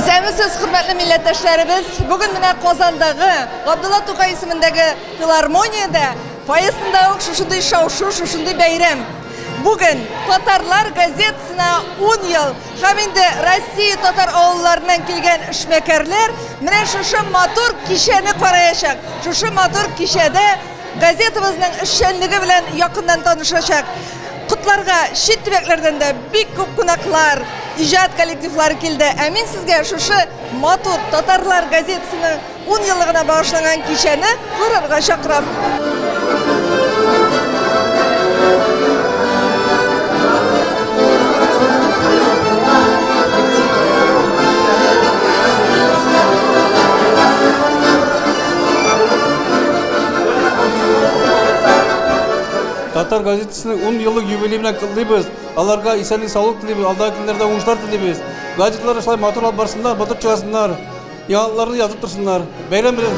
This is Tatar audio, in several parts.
Исәнмесез, хөрмәтле милләттәшләребез. Бүген менә Казандагы Габдулла Тукай исемендәге филармониядә фойесында ук шушындый шау-шу, шушындый бәйрәм. Бүген Татарлар газетасына 10 ел һәм инде Россия татар авылларыннан килгән эшмәкәрләр менә шушы матур кичәне караячак. Шушы матур кичәдә газетабызның эшчәнлеге белән якыннан танышачак. Котларга чит төбәкләрдән дә бик күп кунаклар, иҗат коллективлары килде. Ә мин сезгә шушы матур Татарлар газетасының 10 еллыгына багышланган кичәне карарга чакырам. Татар газетасының 10 еллык юбилее белән котлыйбыз. Аларга исәнлек, саулык телибез, алдагы көннәрдә уңышлар телибез. Газеталар шулай матур алып барсыннар, матур чыгасыннар, яңалыкларны язып торсыннар. Бәйрәм белән!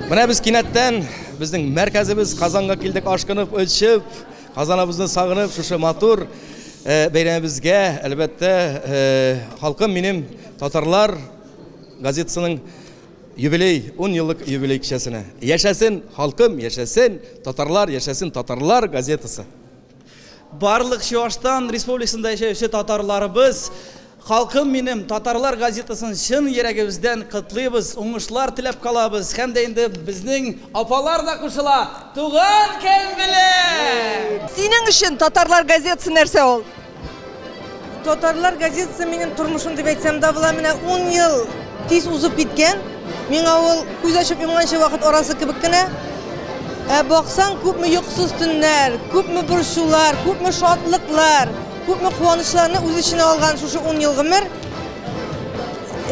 Менә без кинәттән безнең мәркәзебез Казанга килдек, ашкынып, очып, Казаныбызны сагынып, шушы матур бәйрәмебезгә, әлбәттә, халкым минем татарлар газетасының юбилей, 10 еллык юбилей кичәсенә. Яшәсен халкым, яшәсен татарлар, яшәсен татарлар газетасы. Барлык Чуашстан республикасында яшәүче татарларыбыз, халкым минем татарлар газетасын чын йөрәгебездән котлыйбыз, уңышлар теләп калабыз. Һәм дә инде безнең апалар да кушыла. Туган көн белән! Синең өчен татарлар газетасы нәрсә ул? Татарлар газетасы минем тормышым дип әйтсәм дә була. Менә 10 ел тиз узып киткән. Миңа ул күз ачып йомганчы вакыт арасы кебек кенә. Ә баксаң, күпме йокысыз төннәр, күпме борчулар, күпме шатлыклар, күпме куанычларны үз эченә алган шушы 10 ел гомер.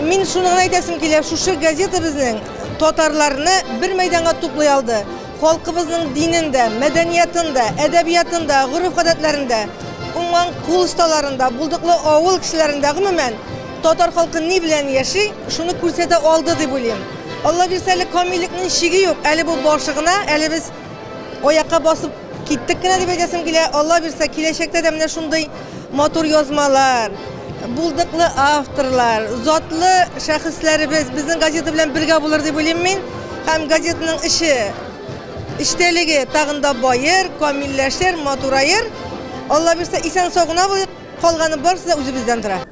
Мин шуны гына әйтәсем килә, шушы газета безнең татарларны бер мәйданга туплый алды. Халкыбызның динен дә, мәдәниятын да, әдәбиятын да, гореф-гадәтләрен дә, уңган кул осталарын да, булдыклы авыл кешеләрен дә, гомумән, татар халкы ни белән яши, шуны күрсәтә алды дип уйлыйм. Алла бирсә, әле камиллекнең чиге юк, әле бу башы гына, әле без аякка басып киттек кенә дип әйтәсем килә. Алла бирсә, киләчәктә дә менә шундый матур язмалар, булдыклы авторлар, затлы шәхесләребез безнең газета белән бергә булыр дип уйлыйм мин. Һәм газетаның эше, эчтәлеге тагын да баер, камилләшер, матураер. Алла бирсә, исән сау гына булыйк, калганы барысы да үзебездән тора.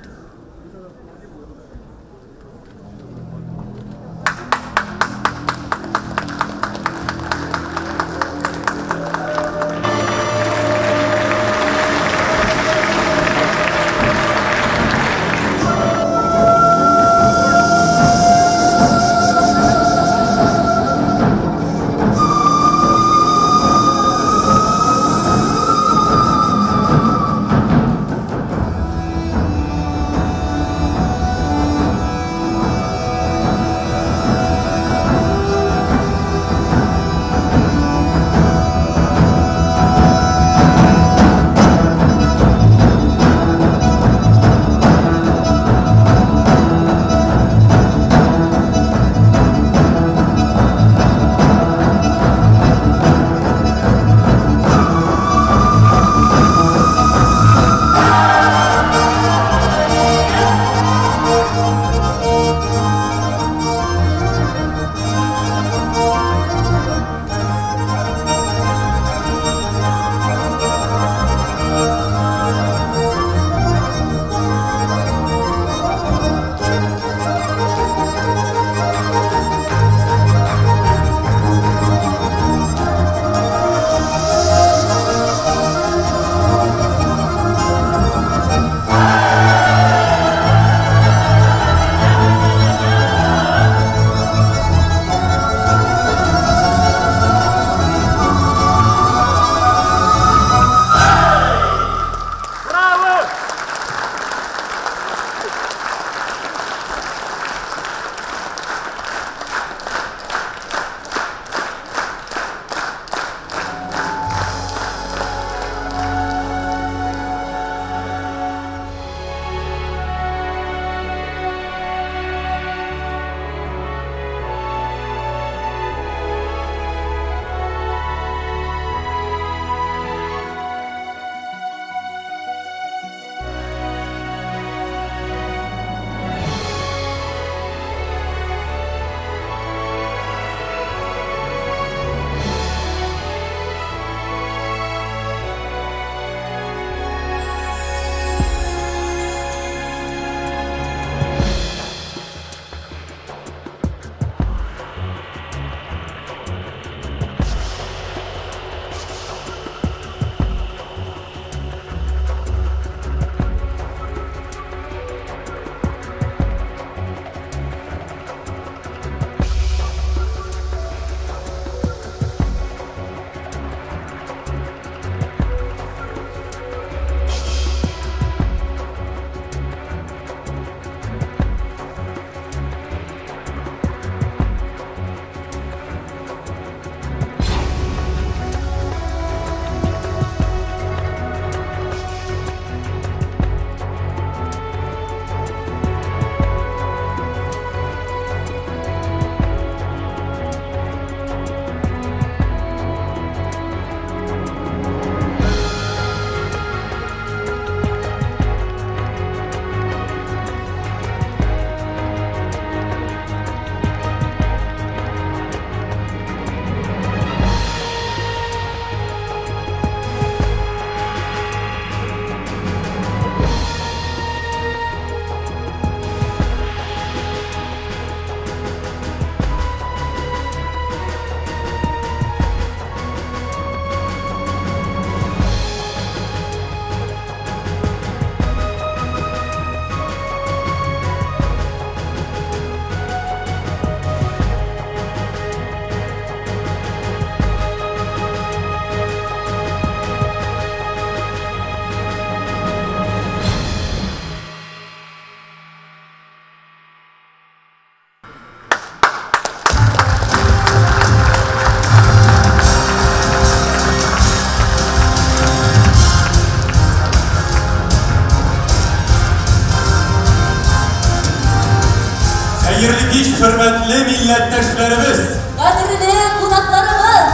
Хөрмәтле милләттәшләребез! Кадерле кунакларыбыз!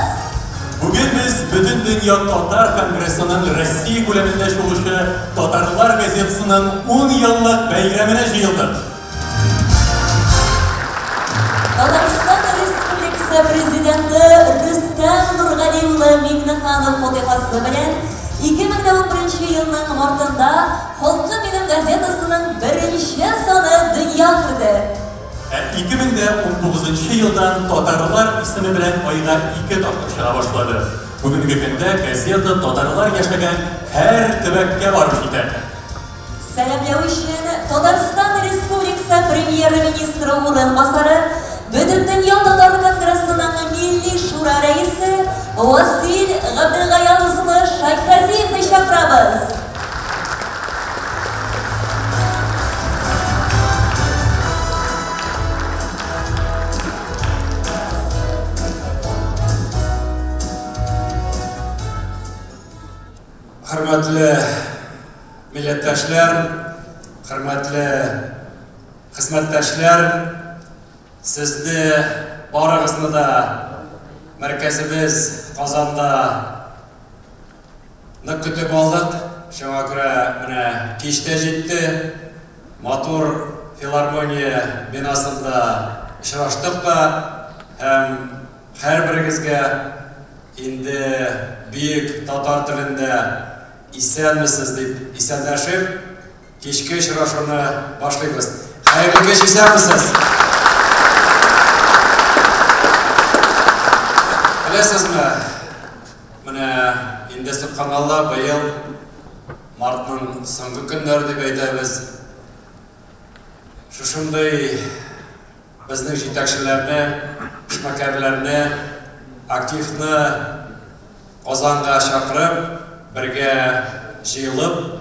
Бүген без Бөтендөнья татар конгрессының Россия күләмендә чыгучы Татарлар газетасының 10 еллык бәйрәменә җыелдык. Татарстан Республикасы Президенты Рөстәм Нургали улы Миңнеханов фатихасы белән 2011 елның мартында Халкым минем газетасының беренче саны дөнья күрде. Ә 2019 елдан Татарлар исеме белән айга ике тапкыр чыга башлады. Бүгенге көндә газета татарлар яшәгән һәр төбәккә барып җитә. Сәламләү өчен Татарстан Республикасы Премьер-министры урынбасары, Бөтендөнья татар конгрессының Милли шура рәисе Васил Габделгаян улы Шайхразиевны чакырабыз. Хөрмәтле милләттәшләр, хөрмәтле хезмәттәшләр, сезне барыгызны да мәркәзебез Казанда нык көтеп алдык. Шуңа күрә менә кич тә җитте. Матур филармония бинасында очраштык та һәм һәрберегезгә инде бөек татар телендә исәнмесез дип исәнләшеп, кичке очрашуны башлыйбыз. Хәерле кич, исәнмесез! Беләсезме, менә инде сөбханалла, быел мартның соңгы көннәре дип әйтәбез. Шушындый безнең җитәкчеләрне, эшмәкәрләрне, активны Казанга чакырып, бергә җыелып,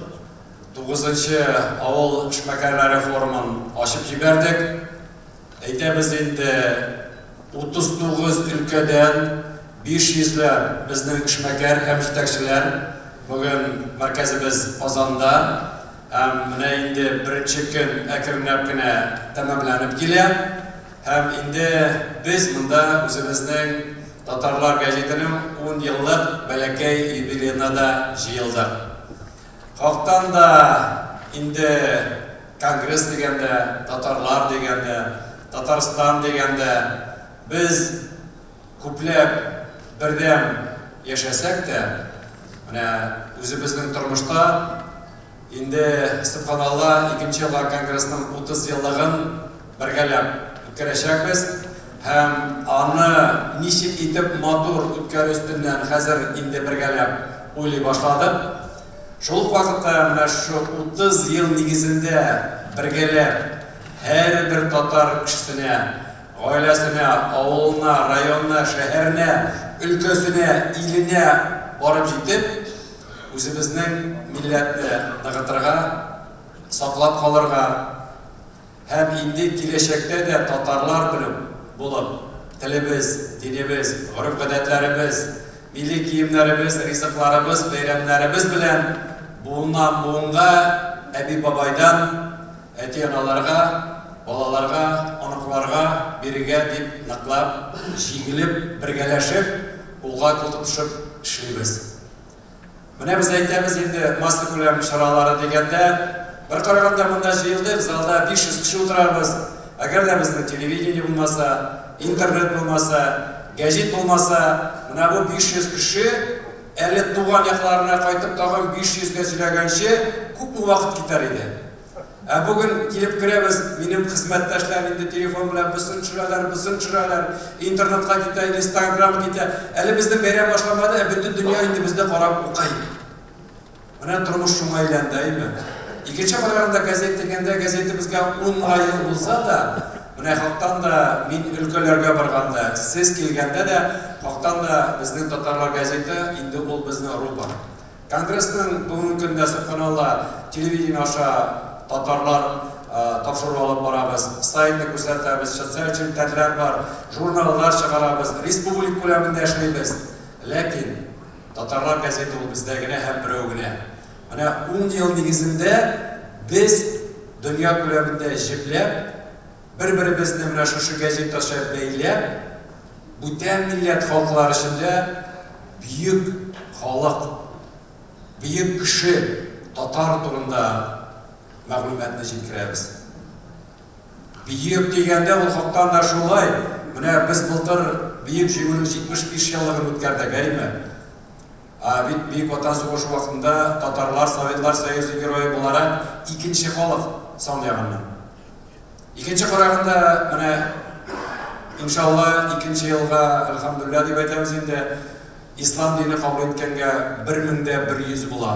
9нчы авыл эшмәкәрләре форумын ачып җибәрдек. Әйтәбез инде, 39 өлкәдән 500 ләп безнең эшмәкәр һәм җитәкчеләр бүген мәркәзебез Казанда. Һәм менә инде беренче көн әкренләп кенә тәмамланып килә. Һәм инде без монда үзебезнең Татарлар гәҗитенең 10 еллык бәләкәй юбилеена да җыелдык. Хактан да инде конгресс дигәндә, татарлар дигәндә, Татарстан дигәндә без күпләп бердәм яшәсәк тә, менә үзебезнең тормышта Инде, сөбханалла, икенче елга конгрессның 30 еллыгын бергәләп үткәрәчәкбез һәм аны ничек итеп матур үткәрү өстеннән хәзер инде бергәләп уйлый башладык. Шул ук вакытта менә шушы 30 ел нигезендә бергәләп һәрбер татар кешесенә, гаиләсенә, авылына, районына, шәһәренә, өлкәсенә, иленә барып җитеп, Үзебезнең милләтне ныгытырга, саклап калырга һәм инде киләчәктә дә татарлар белеп булып, телебез, динебез, гореф-гадәтләребез, милли киемнәребез, ризыкларыбыз, бәйрәмнәребез белән буыннан-буынга, әби-бабайдан әти-аналарга, балаларга, оныкларга бирергә дип ныклап, җиңелеп, бергәләшеп, кулга-кул тотышып эшлибез. Менә без әйтәбез инде массакүләм чаралары дигәндә, бер караганда монда җыелдык, залда 500 кеше утырабыз. Әгәр дә безнең телевидение булмаса, интернет булмаса, гәҗит булмаса, менә бу 500 кеше әле туган якларына кайтып тагын 500 гә сөйләгәнче күпме вакыт китәр иде. Ә бүген килеп керәбез, минем хезмәттәшләр инде телефон белән бөсен төшерәләр, бөсен төшерәләр, интернетка китә, инстаграм китә. Әле безнең бәйрәм башланмады, ә бөтен дөнья инде безне карап укый. Менә тормыш шуңа әйләнде, әйме? Икенче караганда газет дигәндә, газетыбызга 10 ай ел булса да, менә хактан да мин өлкәләргә барганда, сез килгәндә дә, хактан да безнең татарлар газеты инде ул безнең рупор. Конгрессның бүгенге көндә, сөбханалла, телевидение аша татарлар тапшыру алып барабыз, сайтны күрсәтәбез, социаль челтәрләр бар, журналлар чыгарабыз, республика күләмендә эшлибез. Ләкин татарлар газеты ул бездә генә һәм берәү генә. Менә ун ел нигезендә без дөнья күләмендә җепләп, Бер-беребезне менә шушы газета аша бәйләп, бүтән милләт халыклар эчендә бөек халык, бөек кеше, татар турында мәгълүматны җиткерәбез. Бөек дигәндә ул хактан да шулай. Менә без былтыр Бөек Җиңүнең 75 еллыгын үткәрдек, әйме? Ә бит Бөек Ватан сугышы вакытында татарлар Советлар Союзы герое буларак икенче халык сан ягыннан. Икенче караганда, менә иншалла икенче елга, әлхәмдүлилләһ дип әйтәбез инде, ислам дине кабул иткәнгә 1100 була.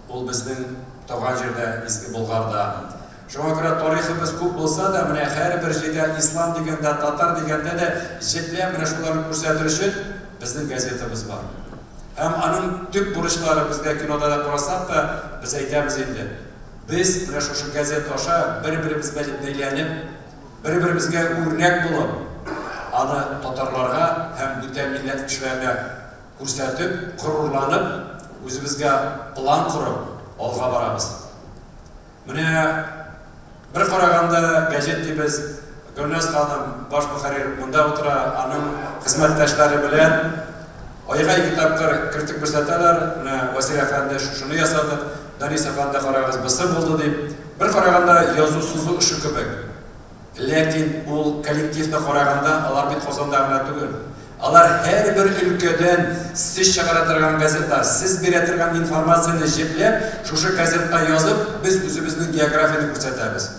Ул безнең туган җирдә, Изге Болгарда. Шуңа күрә тарихыбыз күп булса да, менә һәрбер җирдә ислам дигәндә, татар дигәндә дә җепләп менә шуларны күрсәтер өчен безнең газетабыз бар. Һәм аның төп бурычлары безгә кинода да карасак та, без әйтәбез инде. Без менә шушы газета аша бер-беребезгә бәйләнеп, бер-беребезгә үрнәк булып, аны татарларга һәм бүтән милләт кешеләренә күрсәтеп, горурланып, үзебезгә план корып алга барабыз. Менә бер караганда газет дибез, Гөлназ ханым, баш мөхәррир монда утыра, аның хезмәттәшләре белән айга ике тапкыр кертеп күрсәтәләр. Менә Васил әфәнде шушыны ясадык, Данис әфәнде карагыз, бусы булды дип. Бер караганда язу-сызу эше кебек. Ләкин ул коллективны караганда, алар бит Казанда гына түгел. Алар һәрбер өлкәдән сез чыгара торган газета, сез бирә торган информацияне җепләп, шушы газетка язып, без үзебезнең географияне күрсәтәбез.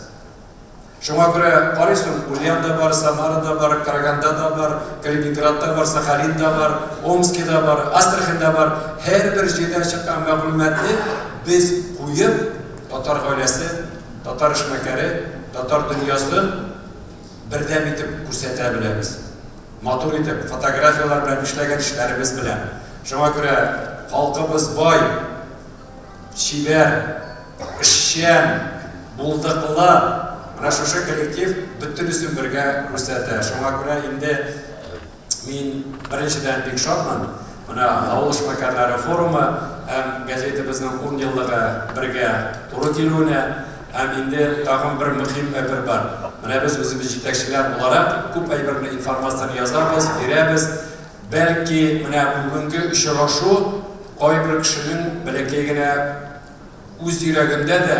Шуңа күрә карыйсың, Ульян да бар, Самара да бар, Караганда да бар, Калининградта бар, Сахалинда бар, Омскида бар, Астраханьда бар. Һәрбер җирдән чыккан мәгълүматны без куеп, татар гаиләсе, татар эшмәкәре, татар дөньясын бердәм итеп күрсәтә беләбез. Матур итеп, фотографияләр белән эшләгән эшләребез белән. Шуңа күрә халкыбыз бай, чибәр, эшчән, булдыклы. Менә шушы коллектив бөтенесен бергә күрсәтә. Шуңа күрә инде мин беренчедән бик шатмын. Менә авыл эшмәкәрләре форумы һәм газетабызның 10 еллыгы бергә туры килүенә, һәм инде тагын бер мөһим әйбер бар. Менә без үзебез җитәкчеләр буларак күп әйберне информацияне язабыз, бирәбез. Бәлки менә бүгенге очрашу кайбер кешенең бәләкәй генә үз йөрәгендә дә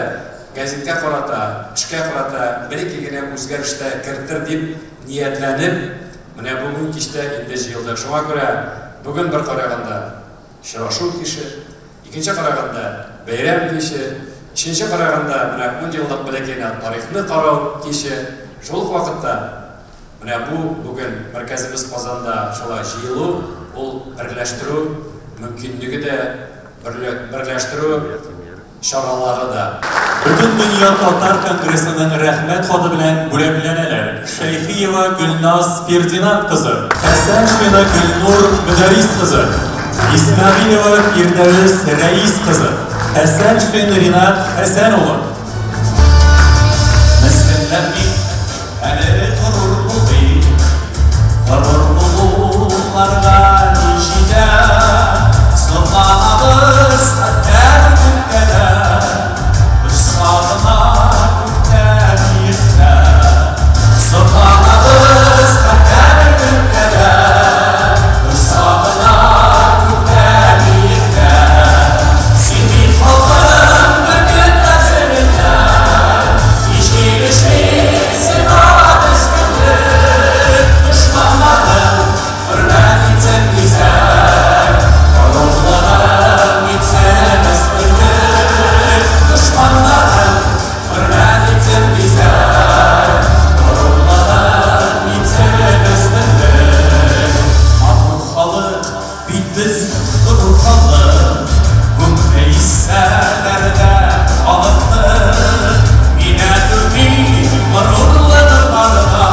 газетка карата, эшкә карата бәләкәй генә үзгәреш тә кертер дип ниятләнеп, менә бүген кичтә инде җыелдык. Шуңа күрә бүген бер караганда очрашу киче, икенче караганда бәйрәм киче, өченче караганда менә 10 еллык бәләкәй генә тарихны карау киче. Шул ук вакытта менә бу бүген мәркәзебез Казанда шулай җыелу, ул берләштерү мөмкинлеге дә, берләштерү чаралары да. Бөтендөнья татар конгрессының рәхмәт хаты белән бүләкләнәләр. Шәйхиева Гөлназ Фердинанд кызы, Хәсәншина Гөлнур Мөдәррис кызы, Исмәгыйлева Фирдәвес Рәис кызы, Хәсәншин Ринат Хәсән улы. Мескеннәр бит әле горур булмый, горур булуларга ни җитә? Сокланабыз хәтта күккә дә, очса гына күктә биектә. Сокланабыз хәтта күккә дә, очса гына күктә биектә. Син бит халкым бөркет нәселендә, һич килешми сиңа мескенлек. Дошманнарың хөрмәт итсен гүзәл, горурлыгың итсен өстенлек. Дошманнарың хөрмәт итсен гүзәл, горурлыгың итсен өстенлек. Матур халык бит без, горур халык, күпме исәләр дә халыкны. Минә түгел горурлыгы барда,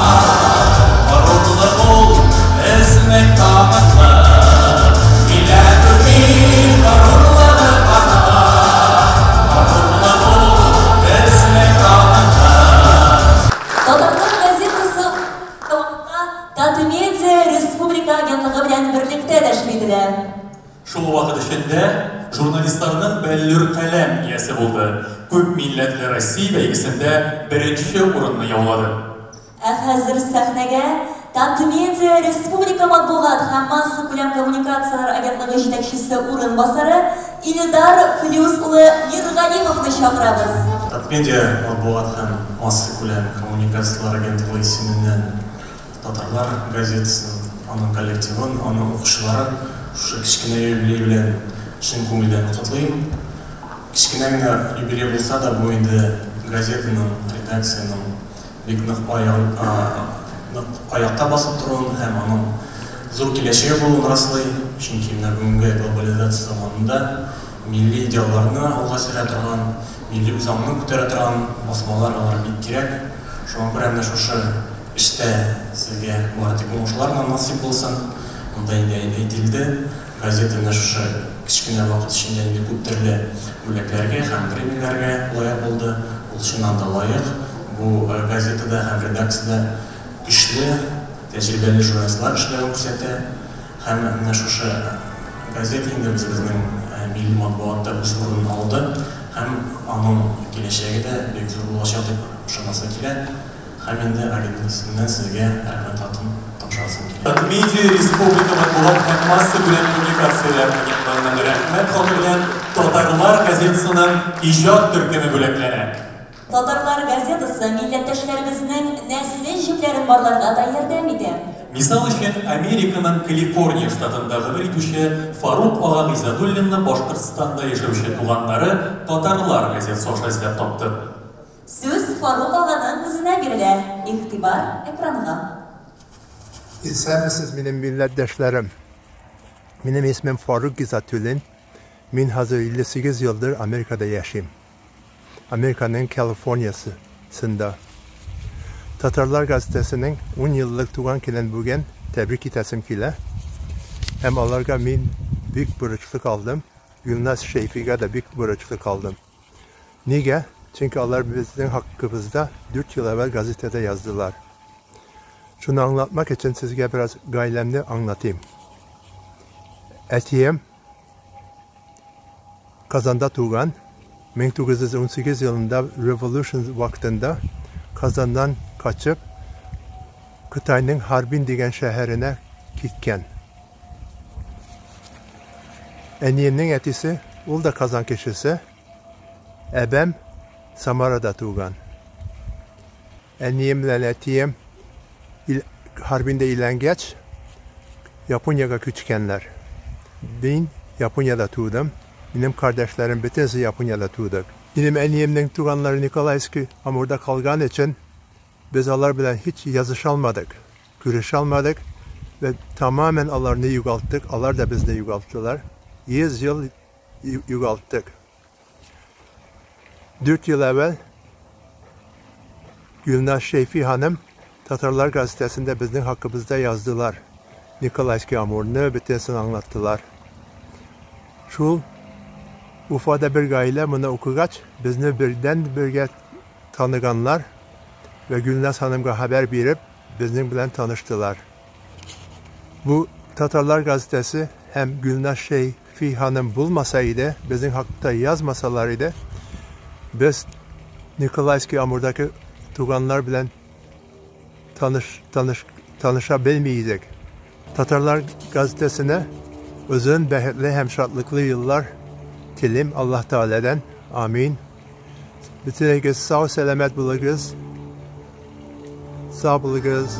горурлык ул безнең таныклык. Минә түгел горурлыгы барда, горурлык ул безнең таныклык. Татарлар газетасы Татмедиа Республика агентлыгы белән берлектә нәшер ителә. Шул вакыт эчендә журналистларның бәллүр каләм иясе булды. Күп милләтле Россия бәйгесендә беренче урынны яулады. Ә хәзер сәхнәгә Татмедиа республика матбугат һәм массакүләм коммуникацияләр агентлыгы җитәкчесе урынбасары Илдар Флюс улы Миргалимовны чакырабыз. Татмедиа матбугат һәм массакүләм коммуникацияләр агентлыгы исеменнән Татарлар газетасын, аның коллективын, аның укучыларын шушы кечкенә юбилей белән чын күңелдән котлыйм. Кечкенә генә юбилей булса да, бу инде газетаның, редакциянең бик нык аякта басып торуын һәм аның зур киләчәге булуын раслый. Чөнки менә бүгенге глобализация заманында милли идеалларны алга сөрә торган, милли үзаңны күтәрә торган басмалар алар бик кирәк. Шуңа күрә менә шушы эштә сезгә бары тик уңышлар гына насыйп булсын. Монда инде әйтелде, газета менә шушы кечкенә вакыт эчендә инде күп төрле бүләкләргә һәм премияләргә лаек булды. Ул чыннан да лаек. Бу газетада һәм редакциядә көчле, тәҗрибәле журналистлар эшләвен күрсәтә. Һәм менә шушы газета инде үзебезнең милли матбугатта үз урынын алды һәм аның киләчәге дә бик зур булачак дип ышанасы килә. Һәм инде агентлык исеменнән сезгә рәхмәт хатын тапшырасым килә. Татмедиа республика матбугат һәм массакүләм коммуникацияләр агентлыгының рәхмәт хаты белән Татарлар газетасының иҗат төркеме бүләкләнә. Татарлар газетасы милләттәшләребезнең нәсел җепләрен барларга да ярдәм итә. Мисал өчен, Американың Калифорния штатында гомер итүче Фарук ага Гыйззәтуллинны Башкортстанда яшәүче туганнары Татарлар газетасы аша эзләп тапты. Сүз Фарук аганың үзенә бирелә. Игътибар экранга. Исәнмесез, минем милләттәшләрем. Минем исемем Фарук Гизатуллин. Мин хәзер 58 елдыр Америкада яшим. Американың Калифорниясында. Татарлар газетасының 10 еллык туган көнен бүген тәбрик итәсем килә. Һәм аларга мин бик бурычлы калдым. Гөлназ Шәйфигә дә бик бурычлы калдым. Нигә? Чөнки алар безнең хакыбызда 4 ел әүвәл газетада яздылар. Шуны аңлатмак өчен сезгә бераз гаиләмне аңлатыйм. Әтием Казанда туган, 1918 елында революция вакытында Казаннан качып Кытайның Харбин дигән шәһәренә киткән. Әниемнең әтисе, ул да Казан кешесе, әбәм Самарада туган. Әнием белән әтием Харбинда өйләнгәч, Япониягә күчкәннәр. Мин Япониядә тудым. Минем кардәшләрем бөтенесе Япониядә тудык. Минем әниемнең туганнары Николаевский Амурда калган өчен без алар белән һич языша алмадык, күрешә алмадык вә тәмамән аларны югалттык, алар да безне югалттылар. 100 ел югалттык. 4 ел әүвәл Гөлназ Шәйфи ханым Татарлар газетасында безнең хакыбызда яздылар. Николаевский Амурны бөтенесен аңлаттылар. Шул Уфада бер гаилә моны укыгач, безне бердән бергә таныганнар вә Гөлназ ханымга хәбәр биреп, безнең белән таныштылар. Бу Татарлар газетасы һәм Гөлназ Шәйфи ханым булмаса иде, безнең хакта язмасалар иде, без Николаевский Амурдагы туганнар белән таныша белми идек. Татарлар газетасына озын, бәхетле һәм шатлыклы еллар телим Аллаһ Тәгаләдән. Амин. Бөтенегез сау, сәламәт булыгыз. Сау булыгыз.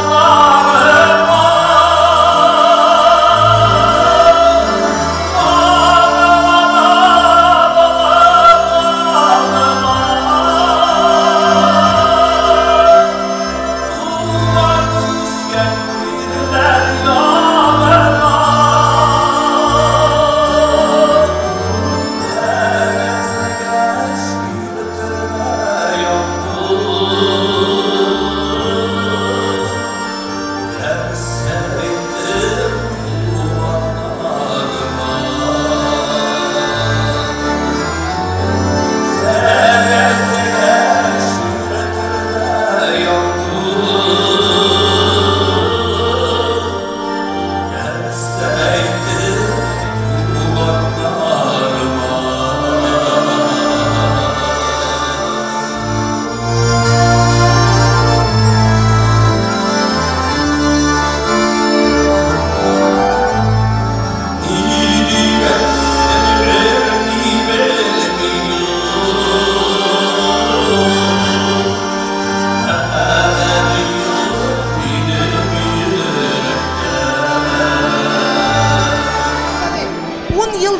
Tuğanlarıma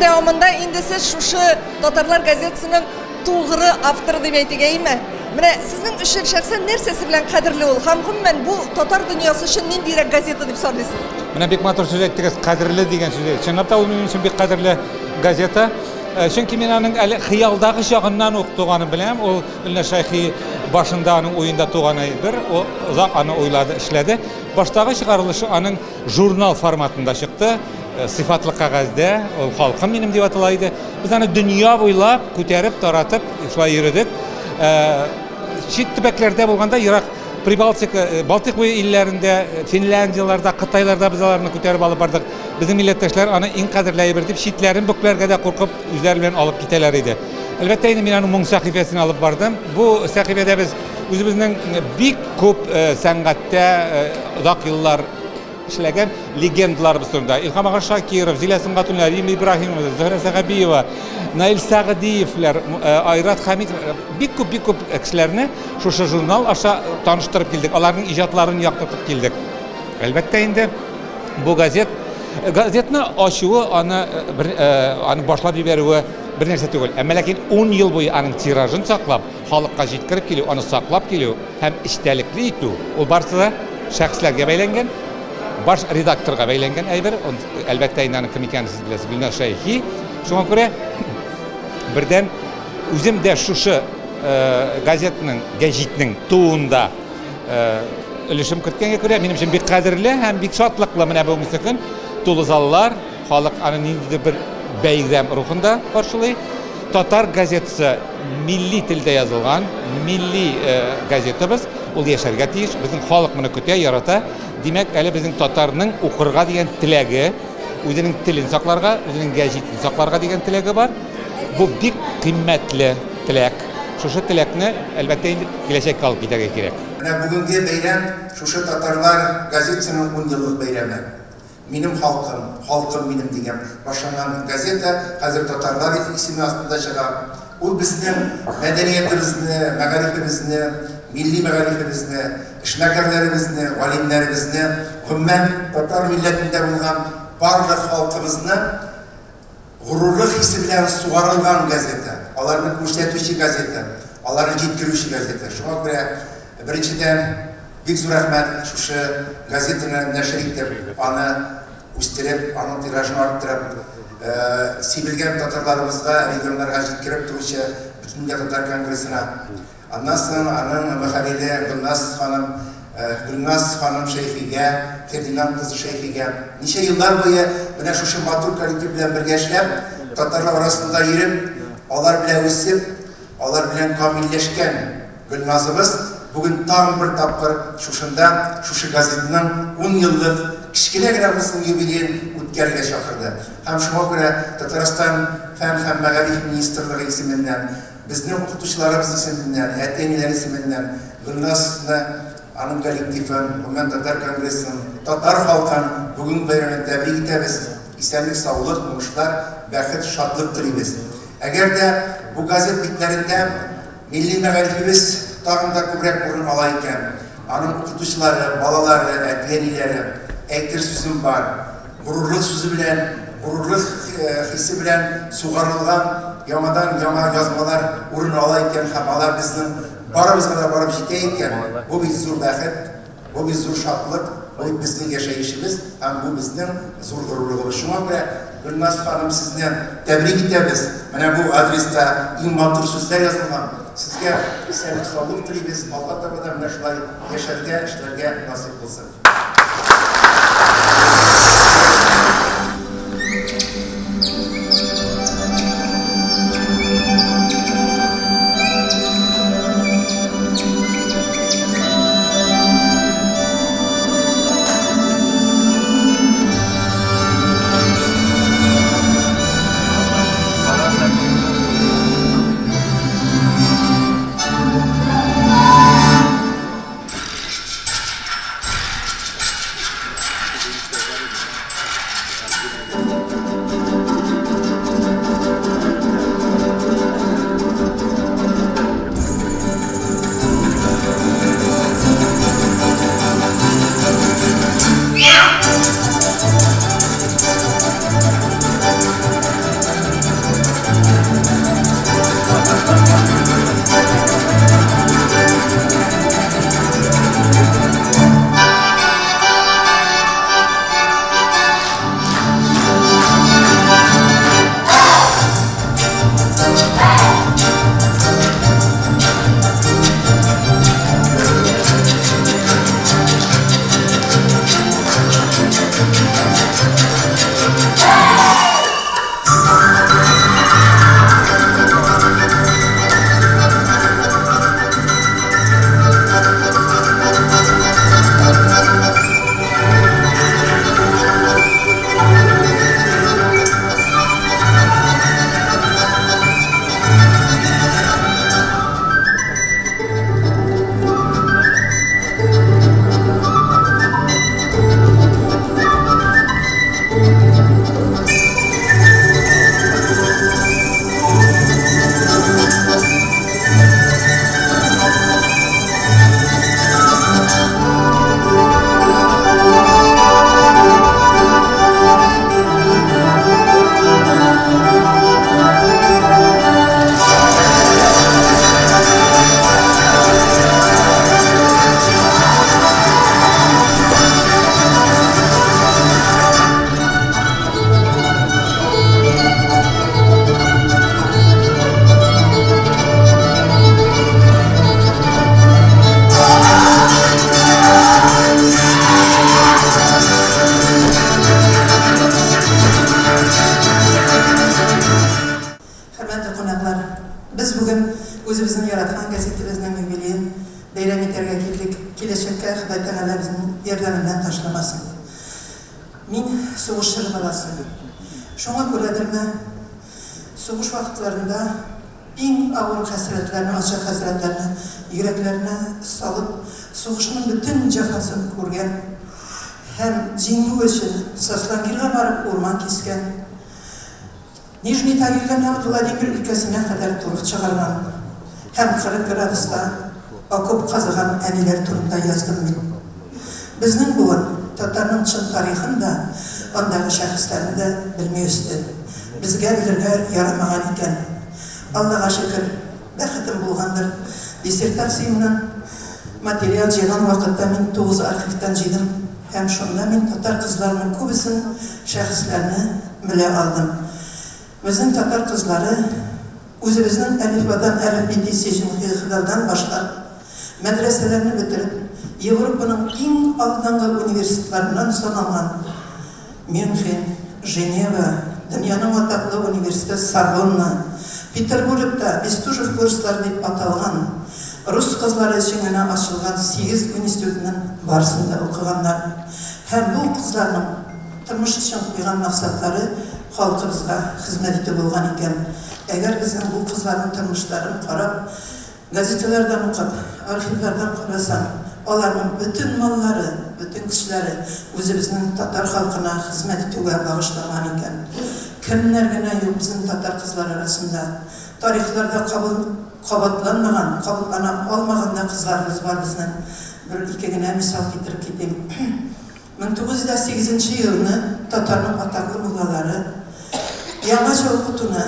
дәвамында инде сез шушы Татарлар газетасының тугры авторы дип әйтергә име? Менә сезнең өчен шәхсән нәрсәсе белән кадерле ул һәм гомумән бу татар дөньясы өчен ниндирәк газета дип саныйсыз? Менә бик матур сүз әйттегез, кадерле дигән сүз. Чынлап та ул минем өчен бик кадерле газета. Чөнки мин аның әле хыялдагы чагыннан ук туганын беләм. Ул Гөлназ Шәйхи башында аның уенда туган әйбер. Ул озак аны уйлады, эшләде. Баштагы чыгарылышы аның журнал форматында чыкты. Сыйфатлы кәгазьдә, ул «Халкым минем» дип атала иде. Без аны дөнья буйлап күтәреп, таратып шулай йөрдек. Чит төбәкләрдә булганда, ерак Прибалтика, Балтыйк буе илләрендә, Финляндияләрдә, Кытайларда без аларны күтәреп алып бардык. Безнең милләттәшләр аны иң кадерле әйбер дип, читләрен бөкләргә дә куркып, үзләре белән алып китәләр иде. Әлбәттә инде мин аның моң сәхифәсен алып бардым. Бу сәхифәдә без үзебезнең бик күп сәнгатьтә озак еллар эшләгән легендаларыбыз турында. Илһам ага Шакиров, Зилә Сөнгатуллина, Римма Ибраһимова, Зөһрә Сәхәбиева, Наил Сәгъдиевләр, Айрат Хәмитов, бик күп, бик күп кешеләрне шушы журнал аша таныштырып килдек, аларның иҗатларын яктыртып килдек. Әлбәттә инде бу газет, газетны ачуы, аны бер, аны башлап җибәрүе бер нәрсә түгел. Әмма ләкин 10 ел буе аның тиражын саклап, халыкка җиткереп килү, аны саклап килү һәм эчтәлекле итү, ул барысы да шәхесләргә бәйләнгән, баш редакторга бәйләнгән әйбер. Әлбәттә инде аның кем икәнен сез беләсез, Гөлназ Шәйхи. Шуңа күрә бердән үзем дә шушы газетның, гәҗитнең тууында өлешем керткәнгә күрә, минем өчен бик кадерле һәм бик шатлыклы менә бүгенге көн. Тулы заллар, халык аны ниндидер бер бәйрәм рухында каршылый. Татар газетасы милли телдә язылган, милли газетабыз, ул яшәргә тиеш. Безнең халык моны көтә, ярата. Димәк, әле безнең татарның укырга дигән теләге, үзенең телен сакларга, үзенең гәҗитен сакларга дигән теләге бар. Бу бик кыйммәтле теләк. Шушы теләкне, әлбәттә, инде киләчәккә алып китәргә кирәк. Менә бүгенге бәйрәм шушы Татарлар газетасының 10 еллык бәйрәме. Минем халкым, халкым минем дигән башланган газета хәзер Татарлар исеме астында чыга. Ул безнең мәдәниятебезне, мәгарифебезне, милли мәгарифебезне, эшмәкәрләребезне, галимнәребезне, гомумән татар милләтендә булган барлык халкыбызны горурлык хисе белән сугарылган газета, аларны күрсәтүче газета, аларны җиткерүче газета. Шуңа күрә беренчедән бик зур рәхмәт шушы газетаны нәшер итеп, аны үстереп, аның тиражын арттырып, сибелгән татарларыбызга, регионнарга җиткереп торучы Бөтендөнья татар конгрессына. Аннан соң аның мөхәррире Гөлназ ханым, Гөлназ ханым Шәйхигә, Фердинанд кызы Шәйхигә ничә еллар буе менә шушы матур коллектив белән бергә эшләп, татарлар арасында йөреп, алар белән үсеп, алар белән камилләшкән Гөлназыбыз бүген тагын бер тапкыр шушында, шушы газетның 10 еллык кечкенә генә булсын юбилеен үткәрергә чакырды. Һәм шуңа күрә Татарстан фән һәм мәгариф министрлыгы исеменнән, безнең укытучыларыбыз исеменнән, әти-әниләр исеменнән Гөлназны, аның коллективын, гомумән татар конгрессын, татар халкын бүгенге бәйрәмне тәбрик итәбез. Исәнлек, саулык, уңышлар, бәхет, шатлык телибез. Әгәр дә бу газет битләрендә милли мәгарифебез тагын да күбрәк урын ала икән, аның укытучылары, балалары, әти-әниләре, әйтер сүзем бар, горурлык сүзе белән, горурлык хисе белән сугарылган яңадан яңа язмалар урын ала икән һәм алар безнең барыбызга да барып җитә икән, бу бит зур бәхет, бу бит зур шатлык, бу бит безнең яшәешебез һәм бу безнең зур горурлыгыбыз. Шуңа күрә Гөлназ ханым, сезне тәбрик итәбез. Менә бу адреста иң матур сүзләр язылган. Сезгә исәнлек, саулык телибез. Алга таба да менә шулай яшәргә, эшләргә насыйп булсын. Үзебезнең яраткан газетабызның юбилеен бәйрәм итәргә килдек. Киләчәккә Ходай Тәгалә безнең ярдәменнән ташламасын. Мин сугыш чоры баласы. Шуңа күрәдерме, сугыш вакытларында иң авыр хәсрәтләрне, ачы хәсрәтләрне йөрәкләренә салып, сугышның бөтен җәфасын күргән һәм җиңү өчен Сослангирга барып урман кискән, Нижний Тагилдән Владимир өлкәсенә кадәр торф чыгарган һәм 40 градуста окоп казыган әниләр турында яздым мин. Безнең буын татарның чын тарихын да, андагы шәхесләрне дә белми үсте. Безгә белергә ярамаган икән. Аллага шөкер, бәхетем булгандыр. Диссертациямнән материал җыйган вакытта мин 9 архивтан җыйдым һәм шунда мин татар кызларының күбесен, шәхесләрне белә алдым. Безнең татар кызлары үзебезнең әлифбадан әлифби-ди-си-җим-хи-х-далдан башлап, мәдрәсәләрне бетереп, Европаның иң алдынгы университетларыннан саналган Мюнхен, Женева, дөньяның атаклы университеты Сорбонна, Петербургта Бестужев курслары дип аталган, рус кызлары өчен генә ачылган 8 институтның барысын да укыганнар. Һәм бу кызларның тормыш өчен куйган максатлары халкыбызга хезмәт итү булган икән. Әгәр безнең бу кызларның тормышларын карап, газеталардан укып, архивлардан карасаң, аларның бөтен маллары, бөтен көчләре үзебезнең татар халкына хезмәт итүгә багышланган икән. Кемнәр генә юк безнең татар кызлары арасында. Тарихларда кабул кабатланмаган, кабатлана алмаган да кызларыбыз бар безнең. Бер-ике генә мисал китереп китим. 1908 елны татарның атаклы муллалары яңача укытуны,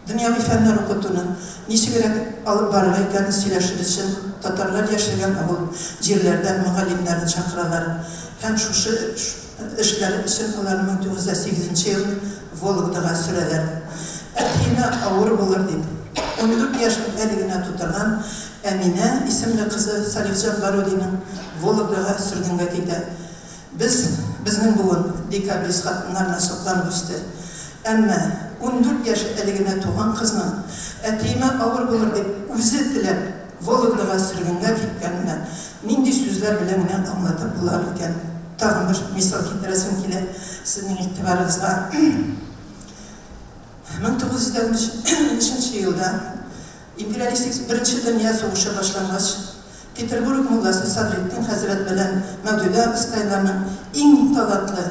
дөньяви фәннәр укытуны ничегрәк алып барырга икәнен сөйләшер өчен татарлар яшәгән авыл җирләрдән мөгаллимнәрне чакыралар һәм шушы эшләре өчен аларны 1908 елны Вологдага сөрәләр. Әтиемә авыр булыр дип, 14 яшен әле генә тутырган Әминә исемле кызы Салихҗан Барудиның Вологдага сөргенгә китә. Без, безнең буын, декабрист хатыннарына сокланып үсте. Әмма 14 яше әле генә туган кызның, әтиемә авыр булыр дип, үзе теләп Вологдага сөргенгә киткәненә нинди сүзләр белән генә аңлатып була икән? Тагын бер мисал китерәсем килә сезнең игътибарыгызга. 1913 елда империалистик Беренче дөнья сугышы башлангач, Петербург мулласы Садретдин хәзрәт белән Мәүдүдә абыстайларның иң талантлы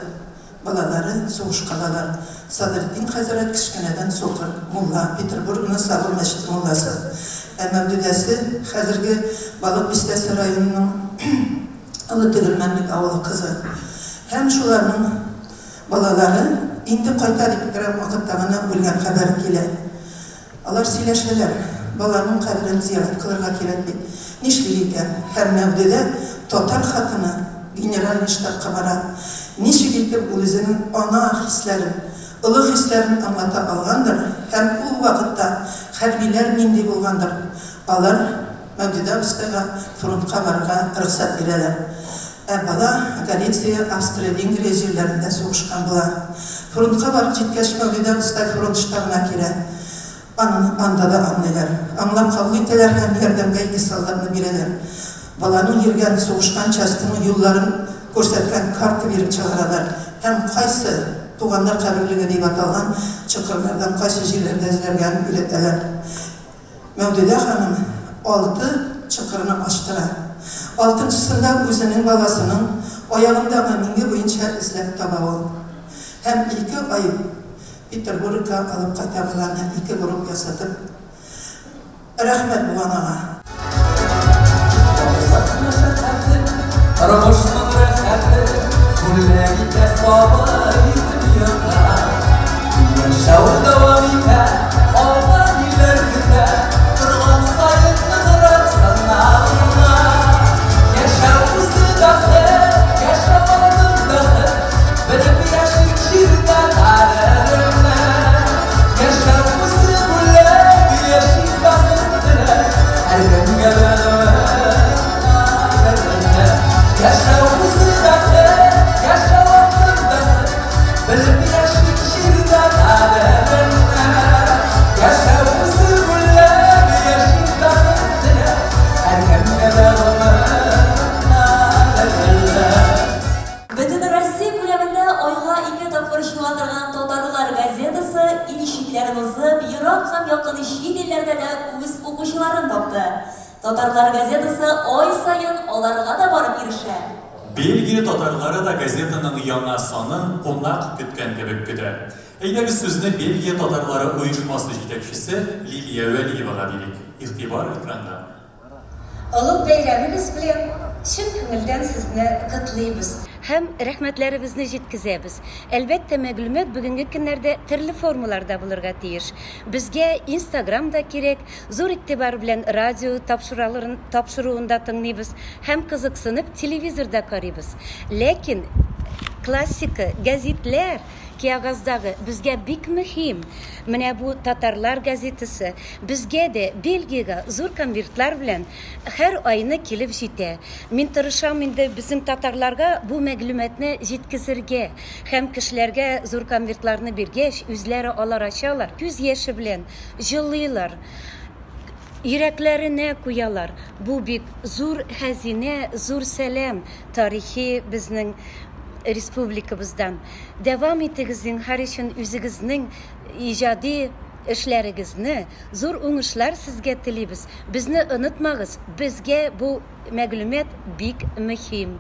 балалары сугышка алалар. Садретдин хәзрәт кечкенәдән сукыр, мулла, Петербургның Сабыр мәчете мулласы. Ә Мәүдүдәсе хәзерге Балык Бистәсе районының Олы Тегермәнлек авылы кызы. Һәм шуларның балалары инде кайта дип торган вакытта гына үлгән хәбәре килә. Алар сөйләшәләр, баланың каберен зиярәт кылырга кирәк бит. Нишлик икән? Һәм Мәүдүдә татар хатыны генеральный штабка бара. Ничек итеп ул үзенең ана хисләрен, олы хисләрен аңлата алгандыр һәм ул вакытта хәрбиләр нинди булгандыр, алар Мәүдүдә абыстайга фронтка барырга рөхсәт бирәләр. Ә бала Галиция, Австрия, Венгрия җирләрендә сугышкан була. Фронтка барып җиткәч, Мәүдүдә абыстай фронт штабына килә. Аны анда да аңлыйлар. Аңлап кабул итәләр һәм ярдәмгә ике солдатны бирәләр. Баланың йөргән, сугышкан частеның юлларын күрсәткән карта биреп чыгаралар һәм кайсы туганнар каберлеге дип аталган чокырлардан кайсы җирләрдә эзләргә өйрәтәләр. Мәүдүдә ханым алты чокырны ачтыра. Алтынчысында үзенең баласының аягындагы миңе буенча эзләп таба ул. Һәм ике ай Петербургка алып кайта баланы, ике гроб ясатып. Рәхмәт бу анага. Тормышның рәхәте бүләк итә сабый дөньяга. Яшәү дәвам итә, алда ниләр көтә, торган саен ныграк сынавына. Яшәү үзе бәхет, яшәү алтын бәхет, белеп яшик җирдә кадереңне. Яшәү үзе бүләк, яшик бәхет теләп, һәркемгә Яшәү үзе бәхет, яшәү алтын бәхет, белеп яшик җирдә кадереңне. Яшәү үзе бүләк, ерак һәм якын чит илләрдә дә үз укучыларын тапты. Татарлар газетасы ай саен аларга да барып ирешә. Бельгия татарлары да газетаның яңа санын кунак көткән кебек көтә. Әйдәгез сүзне Бельгия татарлары оешмасы җитәкчесе Лилия Вәлиевага бирик. Игътибар экранга. Олуг бәйрәмегез белән чын күңелдән сезне котлыйбыз. Һәм рәхмәтләребезне җиткезәбез. Әлбәттә, мәгълүмат бүгенге көннәрдә төрле формаларда булырга тиеш. Безгә Инстаграм да кирәк, зур игътибар белән радио тапшыраларын тапшыруын да тыңлыйбыз һәм кызыксынып телевизор да карыйбыз. Ләкин классика, гәзитләр кәгазьдагы безгә бик мөһим. Менә бу татарлар газетасы безгә дә Бельгиягә зур конвертлар белән һәр айны килеп җитә. Мин тырышам инде безнең татарларга бу мәгълүматны җиткезергә һәм кешеләргә зур конвертларны биргәч, үзләре алар ачалар, күз яше белән җылыйлар, йөрәкләренә куялар. Бу бик зур хәзинә, зур сәлам тарихи безнең республикабыздан. Дәвам итегез, зинһар өчен, үзегезнең иҗади эшләрегезне, зур уңышлар сезгә телибез. Безне онытмагыз, безгә бу мәгълүмат бик мөһим.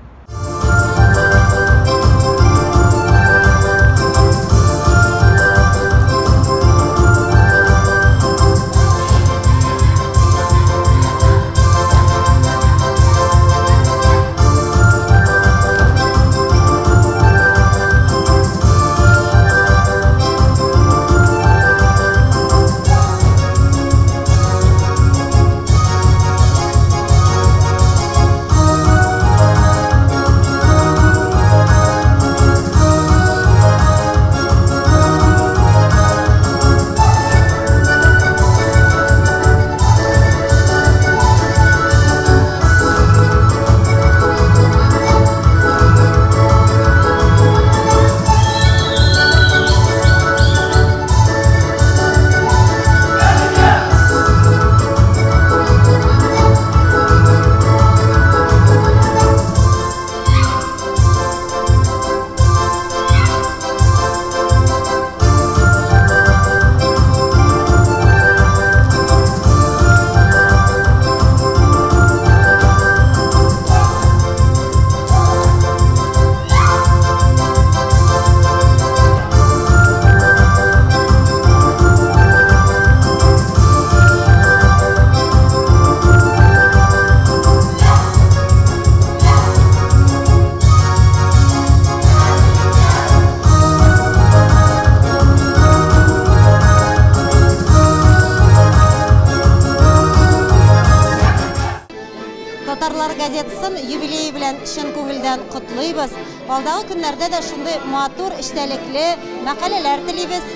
Татарлар газетасын юбилее белән чын күңелдән котлыйбыз. Алдагы көннәрдә дә шундый матур, эчтәлекле мәкаләләр телибез.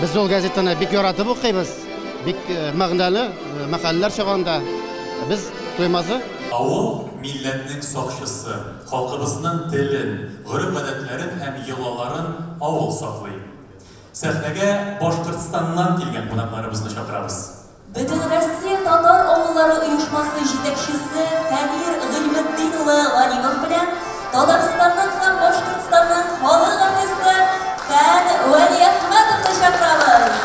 Без ул газетаны бик яратып укыйбыз. Бик мәгънәле мәкаләләр чыганда без туймазы. Авыл милләтнең сакчысы, халкыбызның телен, гореф-гадәтләрен һәм йолаларын авыл саклый. Сәхнәгә Башкортстаннан килгән кунакларыбызны чакырабыз. Бөтенроссия татар авыллары оешмасы җитәкчесе Фәнир Гыйльметдин улы Галимов белән Татарстанның һәм Башкортстанның халык артисты Фән Вәлиәхмәтовны чакырабыз.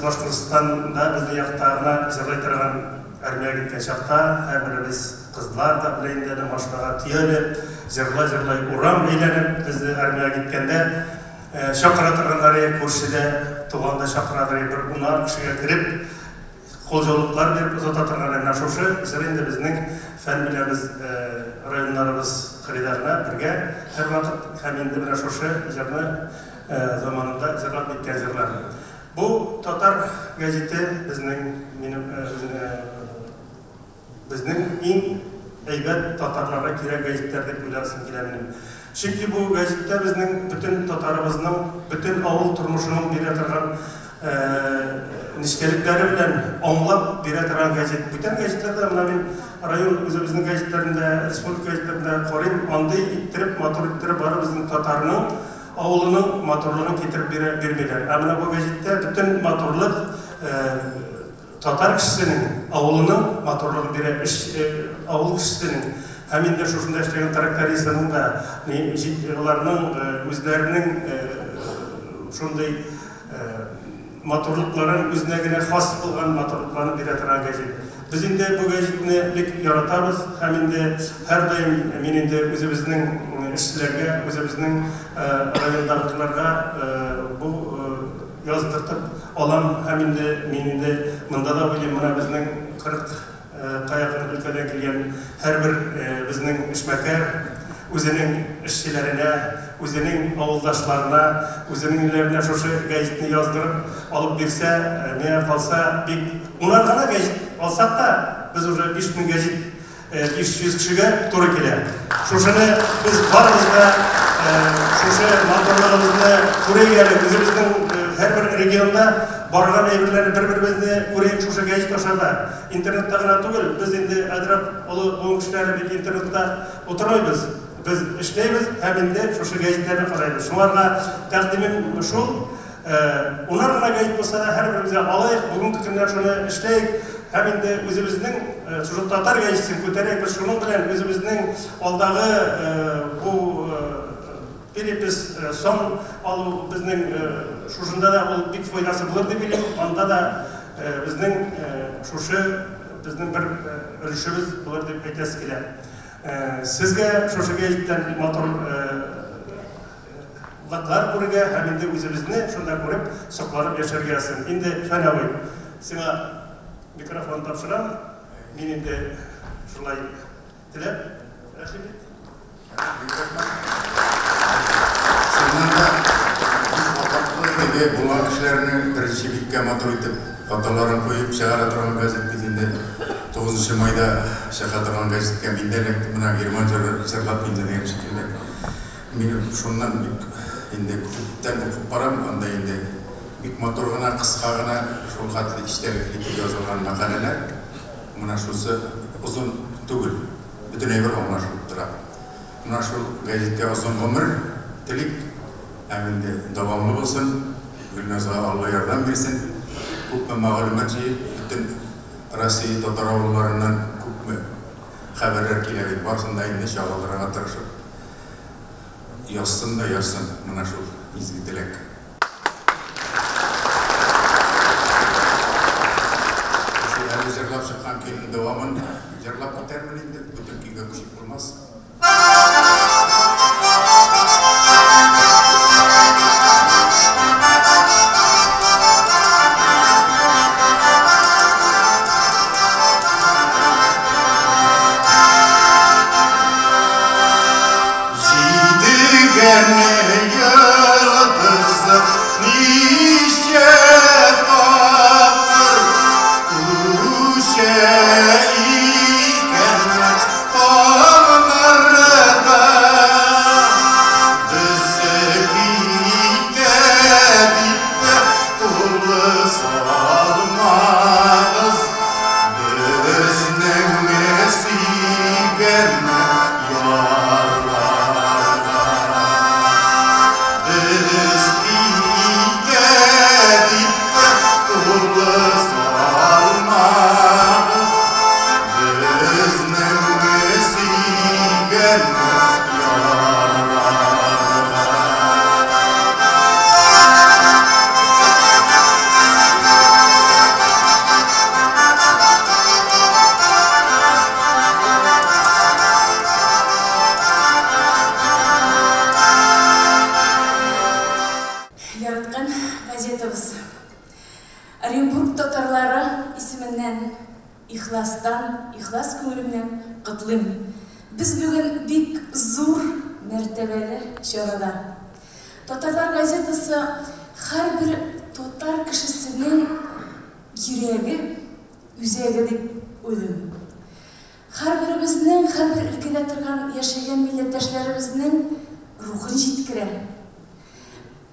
Башкортстанда безнең якта гына җырлый торган армиягә киткән чакта һәрберебез кызлар да белә инде машинага төялеп, җырлай-җырлай урам әйләнеп безне армиягә киткәндә чакыра торганнар, күршедә туган да чакырадыр, бер унар кешегә кереп кулҗаулыклар биреп озата торган. Менә шушы җыр инде безнең фән белән без районнарыбыз кырыйларына бергә һәрвакыт һәм инде менә шушы җырны заманында җырлап киткән җырлар. Бу татар гәзите безнең минем безнең иң әйбәт татарларга кирәк гәзитләр дип уйласым килә минем. Чөнки бу гәзиттә безнең бөтен татарыбызның, бөтен авыл тормышының бирә торган нечкәлекләре белән аңлап бирә торган гәзит. Бүтән гәзитләрдә менә мин район үзебезнең гәзитләрендә, республика гәзитләрендә карыйм, андый иттереп, матур иттереп бары безнең татарның авылының матурлыгын китереп бирмиләр. Ә менә бу гәзиттә бөтен матурлык татар кешесенең авылының матурлыгын бирә, авыл кешесенең һәм инде шушында эшләгән трактористының да, аларның үзләренең шундый матурлыкларын, үзенә генә хас булган матурлыкларын бирә торган гәзит. Без инде бу гәзитне бик яратабыз һәм инде һәрдаим мин инде үзебезнең эшчеләргә, үзебезнең райондагыларга бу яздыртып алам һәм инде мин инде монда да уйлыйм, менә безнең 40-ка якын өлкәдән килгән һәрбер безнең эшмәкәр үзенең эшчеләренә, үзенең авылдашларына, үзенең өйләренә шушы гәзитне яздырып алып бирсә, миңа калса, бик унар гына гәзит алсак та, без уже 5000 гәзит 500 кешегә туры килә. Шушыны без барыбыз да шушы матурлыгыбызны күрәйек әле, үзебезнең һәрбер регионда барган әйберләрне бер-беребезне күрәйек шушы гәзит аша да. Интернетта гына түгел, без инде әзрәк олы буын кешеләре бит интернетта утырмыйбыз. Без эшләйбез һәм инде шушы гәзитләрне карайбыз. Шуңарга тәкъдимем шул, унар гына гәзит булса да һәрберебезгә алайык, бүгенге көннән шуны эшләйек һәм инде үзебезнең шушы татар гәзитен күтәрәйек. Без шуның белән үзебезнең алдагы бу перепись сан алу безнең шушында да ул бик файдасы булыр дип уйлыйм. Анда да безнең шушы безнең бер өлешебез булыр дип әйтәсе килә. Сезгә шушы гәзиттән матур лыклар күрергә һәм инде үзебезне шунда күреп сокланып яшәргә язсын. Инде Фән абый, сиңа микрофон тапшырам. Мин инде шулай теләп, рәхим ит. Чыннан да атаклы теге булган кешеләрнең беренче биткә матур итеп фотоларын куеп чыгара торган газет бит инде. 9 майда чыга торган газеткә мин дә эләктем, менә Герман җырлап инде дигән шикелле. Мин шуннан бик инде күптән укып барам, анда инде бик матур гына, кыска гына, шул хәтле эчтәлекле итеп язылган мәкаләләр. Менә шусы озын түгел, бөтен әйбер аңлашылып тора. Менә шул гәзиткә озын гомер телик, һәм инде дәвамлы булсын, Гөлназга Алла ярдәм бирсен. Күпме мәгълүмат җыеп, бөтен Россия татар авылларыннан күпме хәбәрләр килә бит, барысын да инде чагылдырырга тырышып язсын да язсын, менә шул изге теләк. Әле җырлап чыккан көйнең дәвамын җырлап китәрмен инде, бөтен көйгә күчеп булмас. Оренбург татарлары исеменнән ихластан, ихлас күңелемнән котлыйм. Без бүген бик зур мәртәбәле чарада. Татарлар газетасы һәрбер татар кешесенең йөрәге, үзәге дип уйлыйм. Һәрберебезнең, һәрбер өлкәдә торган, яшәгән милләттәшләребезнең рухын җиткерә.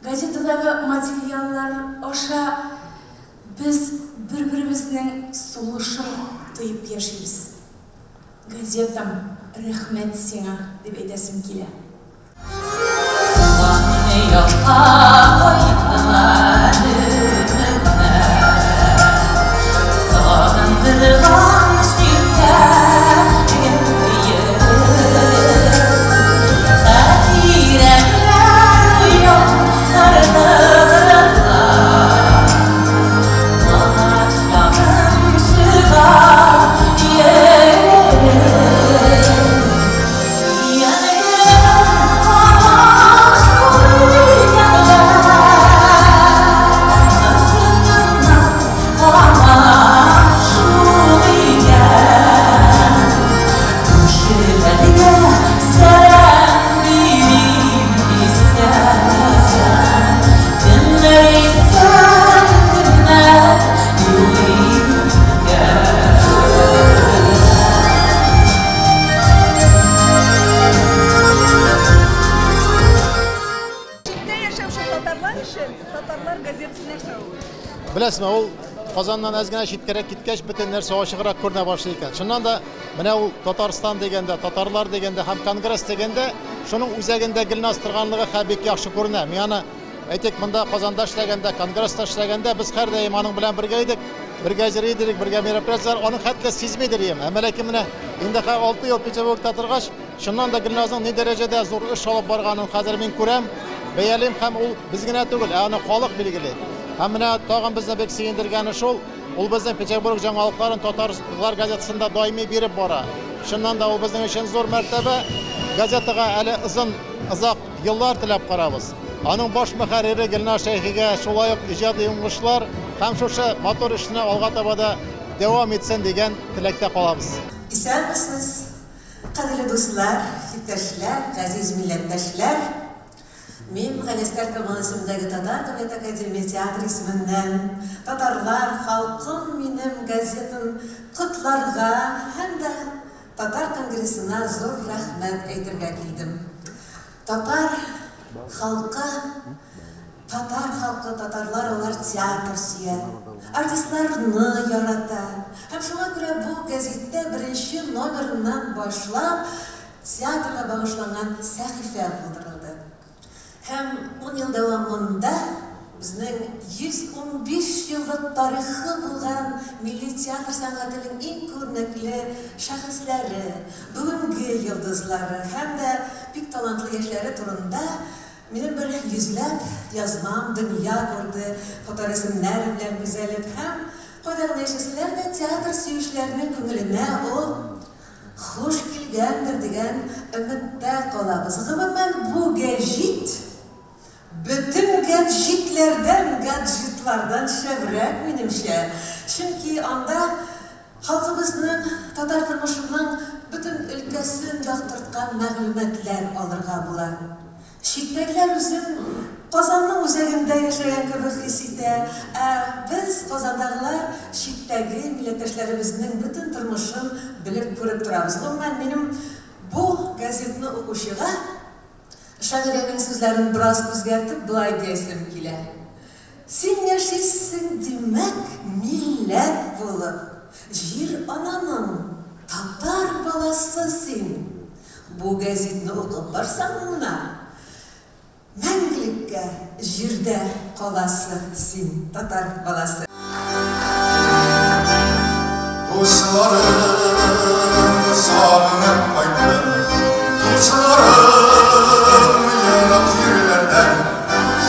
Газетадагы материаллар аша без бер-беребезнең сулышын тоеп яшибез. Газетам, рәхмәт сиңа, дип әйтәсем килә. Туган якка кайттым әле менә. Сагындырган читтә Хатирәләр уянырдырла. Балачагым чыга Читтә яшәүче татарлар өчен татарлар газетасы нәрсә ул? Беләсезме, ул Казаннан әз генә читкәрәк киткәч, бөтен нәрсә ачыграк күренә башлый икән. Чыннан да, менә ул Татарстан дигәндә, татарлар дигәндә һәм конгресс дигәндә, шуның үзәгендә Гөлназ торганлыгы һәм бик яхшы күренә. Мин аны, әйтик, монда Казанда эшләгәндә, конгресста эшләгәндә без һәрдаим аның белән бергә идек, бергә йөри идек, бергә мероприятиеләр, аның хәтта сизмидер идем. Әмма ләкин менә инде хәзер 6 ел Петербургта торгач, чыннан да Гөлназның ни дәрәҗәдә зур эш алып барганын хәзер мин күрәм, бәялим һәм ул без генә түгел, ә аны халык билгели. Һәм менә тагын безне бик сөендергәне шул, ул безнең Петербург яңалыкларын Татарлар газетасында даими биреп бара. Чыннан да ул безнең өчен зур мәртәбә. Газетага әле озын, озак еллар теләп карабыз. Аның баш мөхәррире Гөлназ Шәйхигә шулай ук иҗади уңышлар һәм шушы матур эшне алга таба да дәвам итсен дигән теләктә калабыз. Исәнмесез, кадерле дуслар, иптәшләр, газиз милләттәшләр. Мин Галиәсгар Камал исемендәге Татар дәүләт академия театры исеменнән Татарлар халкым минем газетын котларга һәм дә Татар конгрессына зур рәхмәт әйтергә килдем. Татар халкы, татар халкы, татарлар алар театр сөя, артистларны ярата. Һәм шуңа күрә бу гәзиттә беренче номерыннан башлап театрга багышланган сәхифә булдырылды. Һәм 10 ел дәвамында безнең 115 еллык тарихы булган милли театр сәнгатенең иң күренекле шәхесләре, бүгенге йолдызлары һәм дә бик талантлы яшьләре турында минем бер йөзләп язмам дөнья күрде, фоторәсемнәр белән бизәлеп һәм кайда гына яшәсәләр дә театр сөючеләрнең күңеленә ул хуш килгәндер дигән өметтә калабыз. Гомумән, бу гәҗит бөтен гаджетләрдән, гаджетлардан шәбрәк минемчә. Чөнки анда халкыбызның, татар тормышының бөтен өлкәсен яктырткан мәгълүматлар алырга була. Читтәгеләр үзен Казанның үзәгендә яшәгән кебек хис итә, ә без, Казандагылар, читтәге милләттәшләребезнең бөтен тормышын белеп күреп торабыз. Гомумән, минем бу газетны укучыга шагыйрәнең сүзләрен бераз үзгәртеп болай диясем килә. Син яшисең, димәк, милләт булып, җир ананың татар баласы син. Бу газетны укып барсаң гына, мәңгелеккә җирдә каласы син, татар баласы. Дусларым сагынып кайттым, дусларым ерак җирләрдән,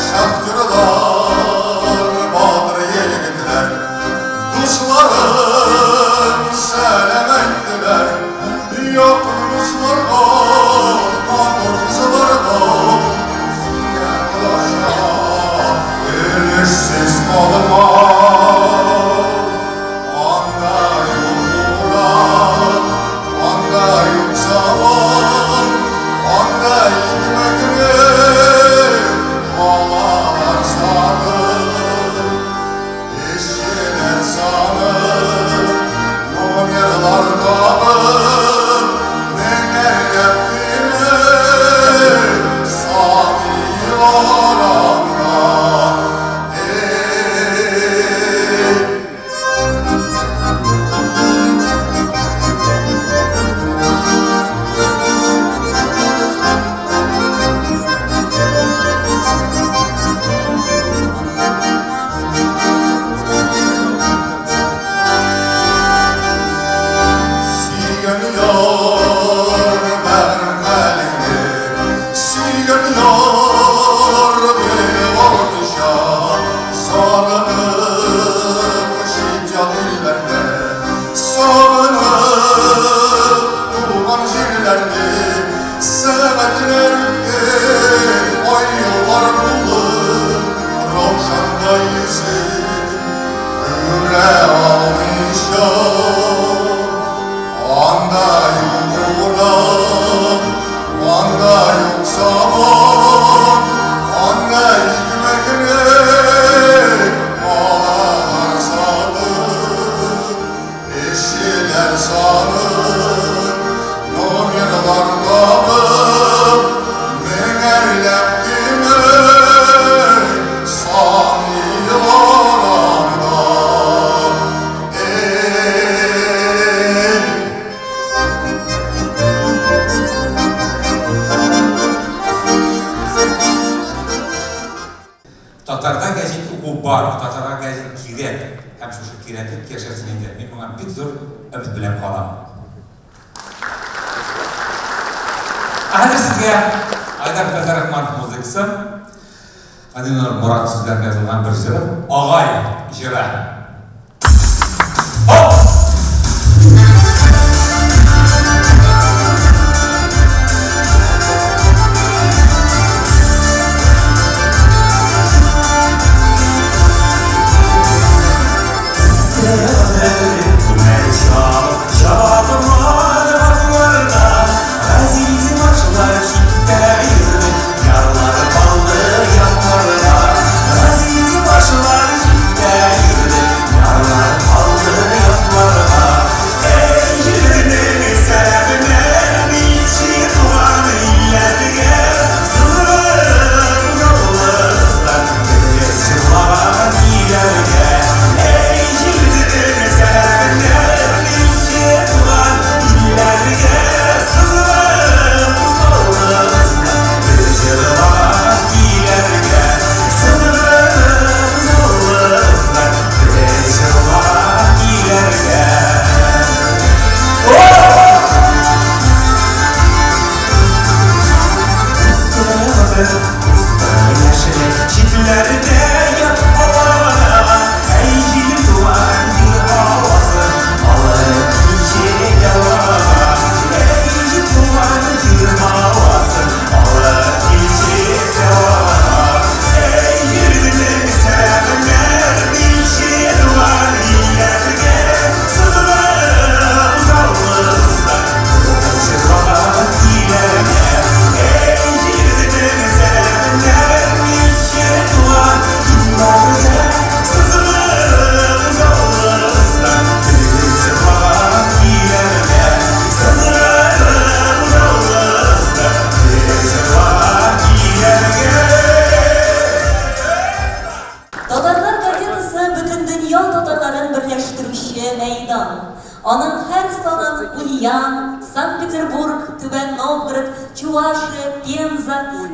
шахтерлар, батыр егетләр. Дусларым сәлам әйттеләр, якын дусларга, матур кызларга. Өлешсез калма. кирәк һәм шушы кирәклек яшәсен иде. Мин моңа бик зур өмет белән калам. Ә хәзер сезгә Айдар Фәйзрахманов музыкасы, Адинур Мурат сүзләренә язылган бер җыры, Агай җыры. Хоп!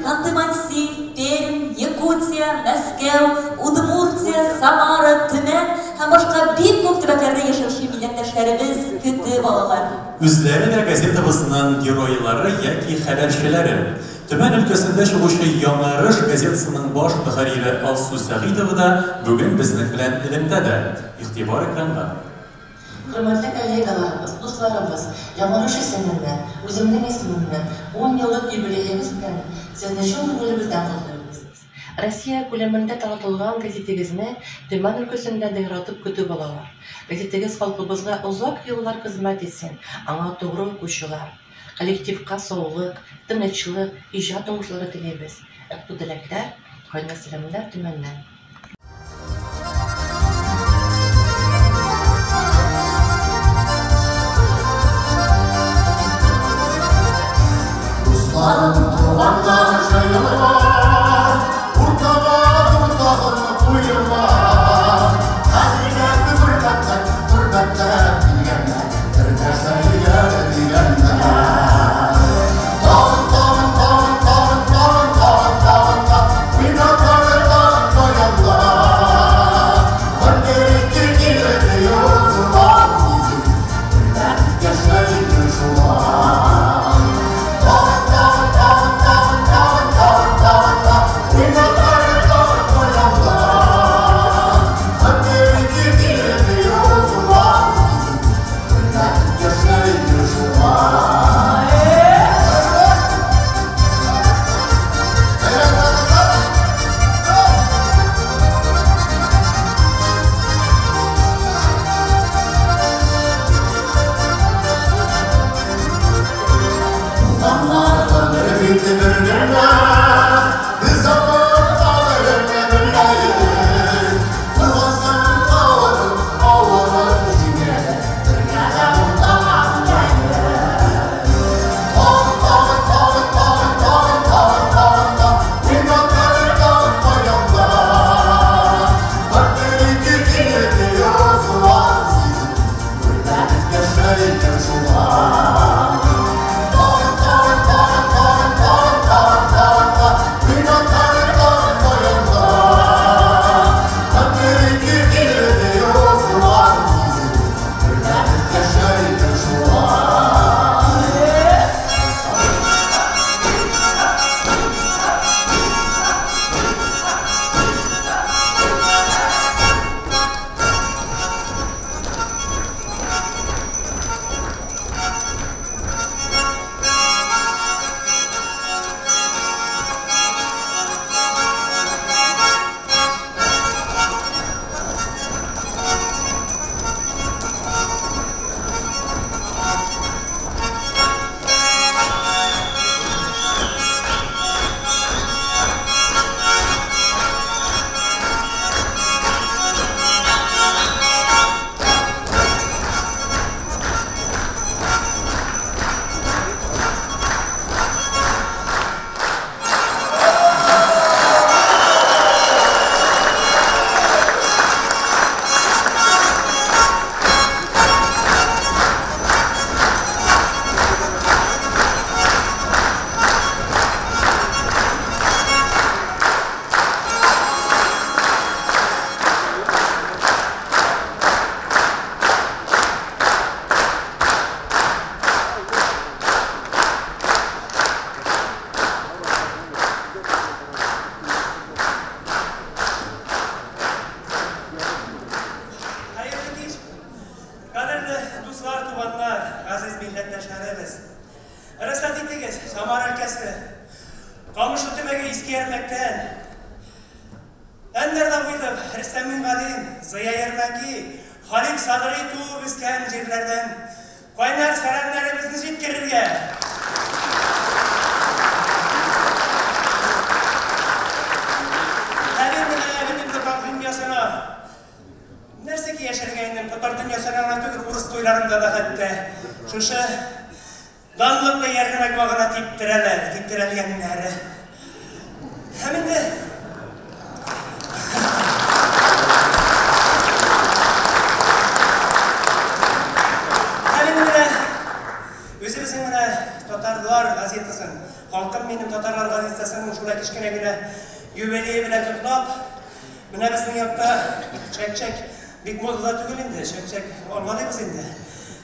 Ханты-Манси, Пермь, Якутия, Мәскәү, Удмуртия, Самара, Төмән һәм башка бик күп төбәкләрдә яшәүче милләттәшләребез көтеп алалар. Үзләре дә газетабызның геройлары яки хәбәрчеләре. Төмән өлкәсендә чыгучы Яңарыш газетасының баш мөхәррире Алсу Сәгыйтова да бүген безнең белән элемтәдә. Игътибар экранга. Хөрмәтле коллегаларыбыз, дусларыбыз, Яңарыш исеменнән, үземнең исемемнән 10 еллык юбилеегыз белән сезне чын күңелебездән котлыйбыз. Россия күләмендә танытылган газетегезне Төмән өлкәсендә дә яратып көтеп алалар. Газетегез халкыбызга озак еллар хезмәт итсен, аңа тугры укучылар, коллективка саулык, тынычлык, иҗат уңышлары телибез. Якты теләкләр, кайнар сәламнәр Төмәннән. Дусларым, туганнар җыелган, уртага зур тагын куелган. Хәзинә хөрмәтләп, хөрмәтләп килгәннәр, бер нәрсә дигәннәр. Тагын, тагын, тагын, тагын, тагын, тагын, тагын, тагын, уйнаталар тагын баян. Сафин, Зыя Ярмәки, Халик Садри туып үскән җирләрдән кайнар сәламнәребезне җиткерергә. Һәм инде менә бөтен татар дөньясына нәрсәгә яшәргә инде, татар дөньясына гына түгел, урыс туйларында да хәтта шушы данлыклы Ярмәк вагына типтерәләр, типтерәлгәннәре. Һәм инде менә үзебезнең менә Татарлар газетасын, Халкым минем татарлар газетасының шулай кечкенә генә юбилее белән котлап, менә безнең якта чәк-чәк бик модада түгел инде, чәк-чәк алгалыйбыз инде.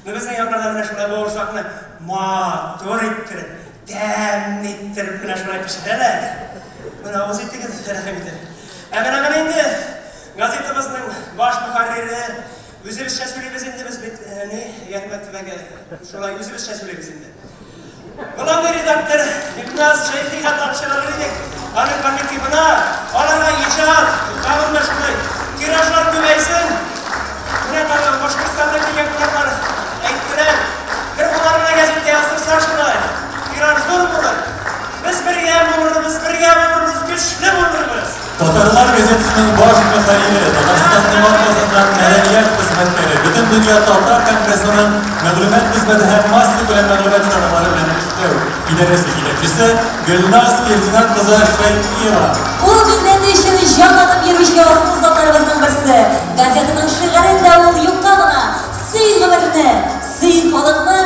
Но безнең якларда менә шулай бавырсакны матур иттереп, тәмле иттереп менә шулай пешерәләр. Менә авыз итегез, рәхим итеп. Ә менә менә инде газетабызның баш мөхәррире, үзебезчә сөйлибез инде без бит, ни, Ярмәк төбәге, шулай үзебезчә сөйлибез инде. Главный редактор Гөлназ Шәйхига тапшырыр идек. Аның коллективына, аларга иҗат, тагын да шулай тиражлар күбәйсен. Менә тагын Башкортстаннан килгән кунаклар әйттеләр. Бер кулларына газетка яздырса шулай, тираж зур булыр. Без бергә булырбыз, бергә булырбыз, көчле булырбыз. Татарлар газетасының баш мөхәррире, Татарстанның атказанган мәдәният хезмәткәре, Бөтендөнья татар конгрессының мәгълүмат хезмәте һәм массакүләм мәгълүмат чаралары белән эшләү идарәсе җитәкчесе Гөлназ Фердинанд кызы Шәймиева. Ул милләте өчен җан атып йөрүче асыл затларыбызның берсе. Газетаның шигарен дә ул юкка гына «Сөй гомерне, сөй халыкны,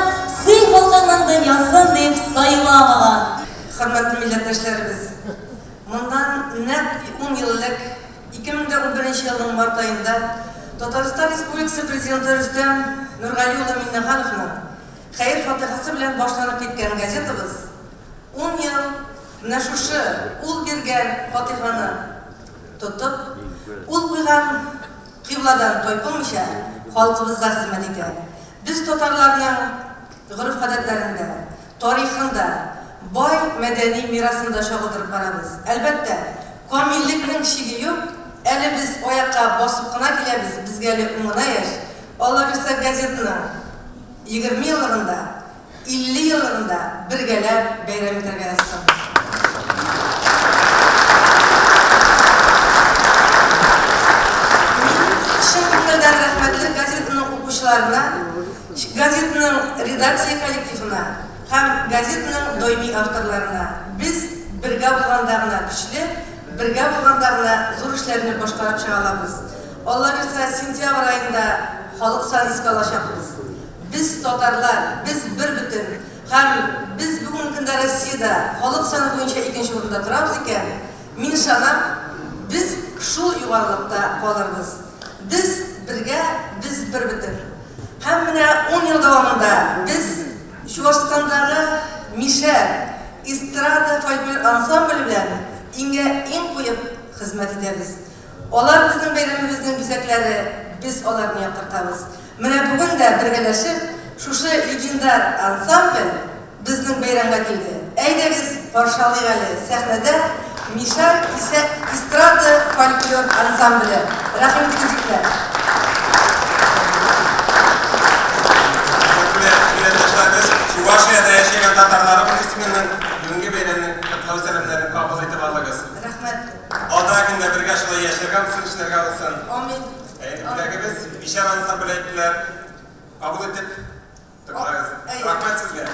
сөй халкыңның дөньясын» дип сайламаган. Хөрмәтле милләттәшләребез, моннан нәкъ 10 ел элек, 2011 елның март аенда Татарстан Республикасы Президенты Рөстәм Нургали улы Миңнехановның хәер-фатихасы белән башланып киткән газетабыз 10 ел менә шушы ул биргән фатиханы тотып, ул куйган кыйбладан тайпылмыйча халкыбызга хезмәт итә. Без татарларның гореф-гадәтләрен дә, тарихын да, бай мәдәни мирасын да чагылдырып барабыз. Әлбәттә, камиллекнең чиге юк, әле без аякка басып кына киләбез, безгә әле ун гына яшь. Алла бирсә, газетаның 20 еллыгында, 50 еллыгында бергәләп бәйрәм итәргә язсын. Мин чын күңелдән рәхмәтле газетаның укучыларына, газетаның редакция коллективына һәм газетаның даими авторларына. Без бергә булганда гына көчле, бергә булганда гына зур эшләрне башкарып чыга алабыз. Алла бирсә, сентябрь аенда халык сан искә алачакбыз. Без татарлар, без бер бөтен. Һәм без бүгенге көндә Россиядә халык саны буенча икенче урында торабыз икән, мин ышанам, без шул югарылыкта калырбыз. Без бергә, без бер бөтен. Һәм менә 10 ел дәвамында без Чуашстандагы Мишәр эстрада фольклор ансамбле белән иңгә иң куеп хезмәт итәбез. Алар безнең бәйрәмебезнең бизәкләре, без аларны яктыртабыз. Менә бүген дә бергәләшеп шушы легендар ансамбль безнең бәйрәмгә килде. Әйдәгез, каршы алыйк әле сәхнәдә Мишәр эстрада фольклор ансамбле. Рәхим итегез, егетләр. Хөрмәтле милләттәшләребез, Чувашиядә яшәгән татарларыбыз исеменнән бүгенге бәйрәмнең котлау сәламнәрен кабул итеп алыгыз. Рәхмәт. Алда көндә бергә шулай яшәргә булсын, эшләргә булсын. Амин. Ә инде бүләгебез Мишәр ансамбле әйттеләр. Кабул итеп тыңлагыз. Рәхмәт сезгә.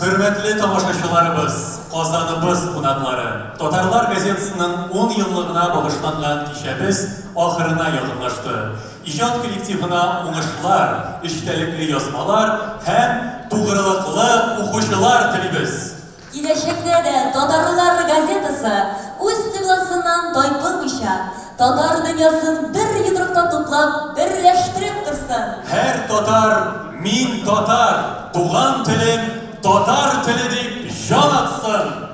Хөрмәтле тамашачыларыбыз, Казаныбыз кунаклары! Татарлар газетасының ун еллыгына багышланган кичәбез ахырына якынлашты. Иҗат коллективына уңышлар, эчтәлекле язмалар һәм тугрылыклы укучылар телибез! Киләчәктә дә Татарлар газетасы үз кыйбласыннан тайпылмыйча, татар дөньясын бер йодрыкта туплап, берләштереп торсын! Һәр татар, Мин татар, туган телем, татар теле дип җан атсын!